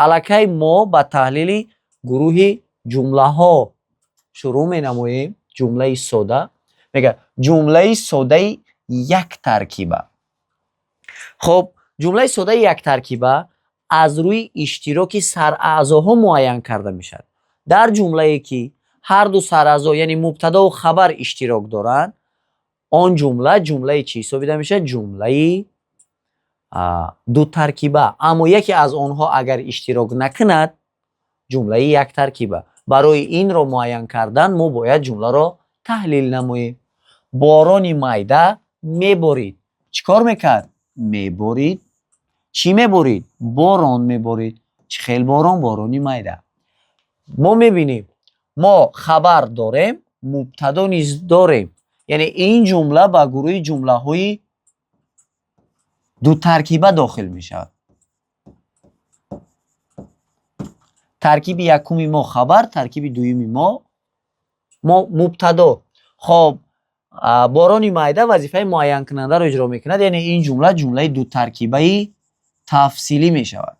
Аллакай мо ба таҳлили гурӯҳи ҷумлаҳо шурӯъ менамоем. Ҷумлаи сода мегӯяд, ҷумлаи содаи яктаркиба. Хуб, ҷумлаи содаи яктаркиба аз рӯи иштироки сараъзоҳо муайян карда мешавад. Дар ҷумлае ки ҳар ду сараъзо, яъне мубтадо ва хабар иштирок доранд, он ҷумла ҷумлаи чӣ ҳисобида мешавад? Ҷумлаи дутаркиба. Аммо яке аз онҳо агар иштирок накунад, ҷумлаи яктаркиба. Барои инро муайян кардан мо бояд ҷумларо таҳлил намоем. Борони майда меборид. Чӣ кор мекард? Меборид. Чӣ меборид? Борон меборид. Чӣ хел борон? Борони майда. Мо мебинем, мо хабар дорем, мубтадо низ дорем. Яъне ин ҷумла ба гурӯҳи ҷумлаҳои дутаркиба дохил мешавад. Таркиби якуми мо хабар, таркиби дуюми мо мубтадо. Хоб, борони майда вазифаи муайянкунандаро иҷро мекунад, яъне ин ҷумла ҷумлаи дутаркибаи тафсилӣ мешавад.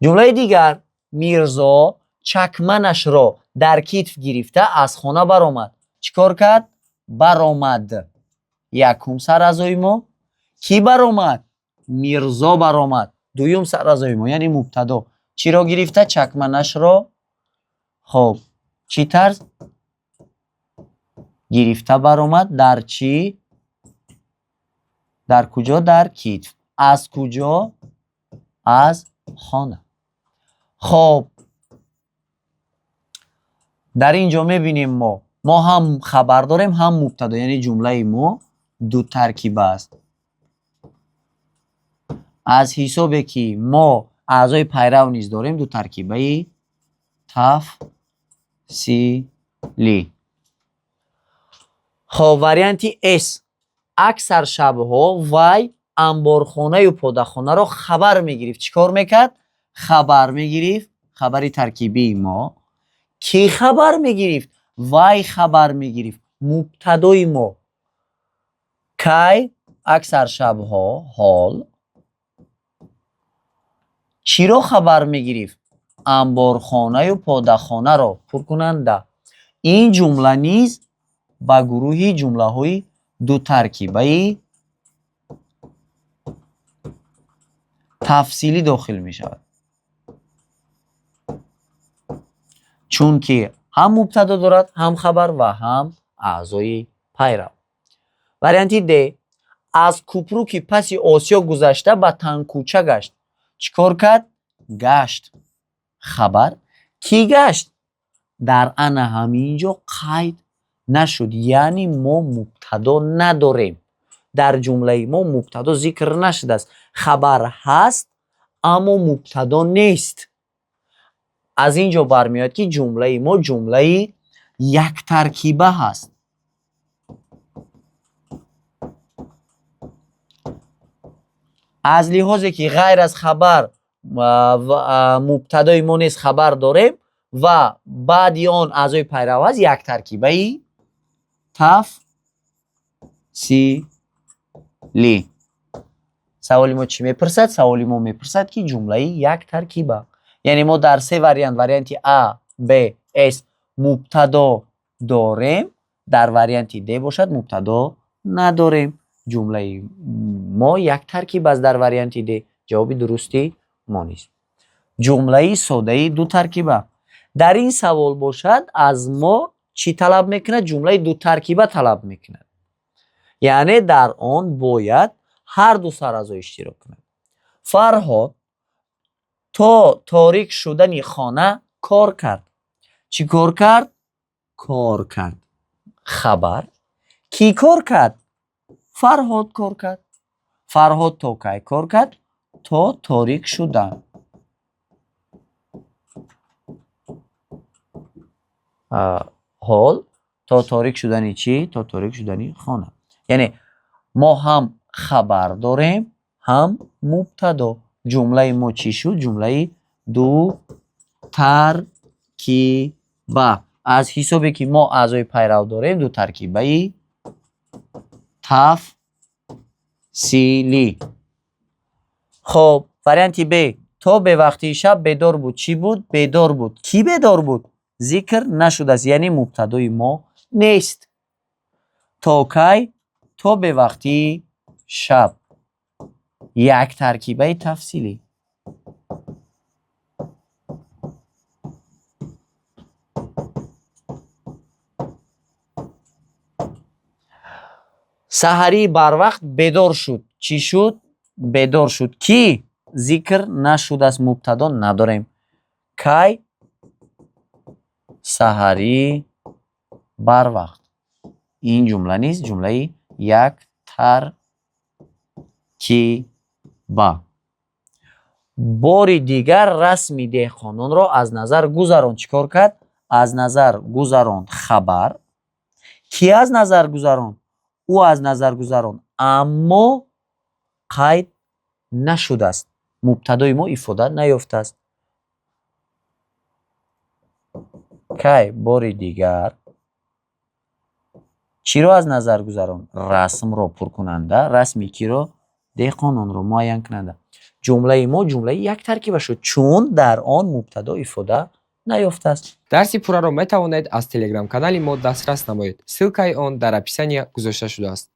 Ҷумлаи дигар: Мирзо чакманашро дар китф гирифта аз хона баромад. Чӣ кор кард? Баромад. Якум сараъзои мо кӣ баромад? Мирзо баромад. Дуюм сараъзои мо, яъне мубтадо. Чиро гирифта? Чакманашро. Хоб, чӣ тарз гирифта баромад? Дар чӣ? Дар куҷо? Дар китф. Аз куҷо? Аз хона. Хоб, дар ин ҷо мебинем мо ҳам хабар дорем, ҳам мубтадо, яъне ҷумлаи мо дутаркиба аст. Аз ҳисобе ки мо аъзои пайрав низ дорем, дутаркибаи тафсилӣ. Хоб, варианти С. Аксар шабҳо вай амборхонаю подахонаро хабар мегирифт. Чӣ кор мекард? Хабар мегирифт. Хабари таркибии мо. Кӣ хабар мегирифт? Вай хабар мегирифт. Мубтадои мо. Кай? Аксар шабҳо. Ҳол. Чиро хабар мегирифт? Амборхонаю подахонаро. Пуркунанда. Ин ҷумла низ ба гурӯҳи ҷумлаҳои дутаркибаи тафсилӣ дохил мешавад, чунки ҳам мубтадо дорад, ҳам хабар ва ҳам аъзои пайрав. Варианти Д. Аз купруки паси Осиё гузашта ба Танкӯча гашт. Чӣ кор кард? Гашт. Хабар. Кӣ гашт? Дар ана ҳамин ҷо қайд нашуд, яъне мо мубтадо надорем. Дар ҷумлаи мо мубтадо зикр нашудааст. Хабар ҳаст, аммо мубтадо нест. Аз ин ҷо бармеояд, ки ҷумлаи мо ҷумлаи яктаркиба ҳаст. Аз лиҳозе ки ғайр аз хабар мубтадои мо низ хабар дорем ва баъди он аъзои пайрав аст, яктаркибаи тафсилӣ. Саволи мо чӣ мепурсад? Саволи мо мепурсад, ки ҷумлаи яктаркиба. Яъне мо дар се вариант, варианти А, Б, С мубтадо дорем, дар варианти Д бошад мубтадо надорем. Ҷумлаи мо яктаркиб аст дар варианти Д. Ҷавоби дурусти мо нист. Ҷумлаи содаи дутаркиба. Дар ин савол бошад аз мо чӣ талаб мекунад? Ҷумлаи дутаркиба талаб мекунад. Яъне дар он бояд ҳар ду сараъзо иштирок кунад. Фарҳод то торик шудани хона кор кард. Чӣ кор кард? Кор кард. Хабар. Кӣ кор кард? Фарҳод кор кард. Фарҳод то кай кор кард? То торик шудан. Ҳол то торик шудани чӣ? То торик шудани хона. Яъне мо ҳам хабар дорем, ҳам мубтадо. Ҷумлаи мо чӣ шуд? Ҷумлаи дутаркиба. Аз ҳисобе ки мо аъзои пайрав дорем, дутаркибаи тафсилӣ. Хоб, варианти Б: то бевақтии шаб бедор буд. Чӣ буд? Бедор буд. Кӣ бедор буд? Зикр нашудааст, яъне мубтадои мо нест. То кай? То бевақтии шаб. Як таркибаи тафсилӣ. Саҳарӣ барвақт бедор шуд. Чӣ шуд? Бедор шуд. Кӣ? Зикр нашудааст, мубтадо надорем. Кай? Саҳарӣ барвақт. Ин ҷумла низ ҷумлаи як таркиба. Бори дигар расми деҳқононро аз назар гузаронд. Чӣ кор кард? Аз назар гузаронд, хабар. Кӣ аз назар гузаронд? Ӯ аз назар гузаронд, аммо қайд нашудааст, мубтадои мо ифода наёфтааст. Кай? Бори дигар. Чиро аз назар гузаронд? Расмро, пуркунанда. Расми киро? Деҳқононро, муайянкунанда. Ҷумлаи мо ҷумлаи як таркиба шуд, чун дар он мубтадо ифода наёфтааст. Дарси пурраро метавонед аз телеграм-канали мо дастрас намоед. Ссылкаи он дар описания гузошта шудааст.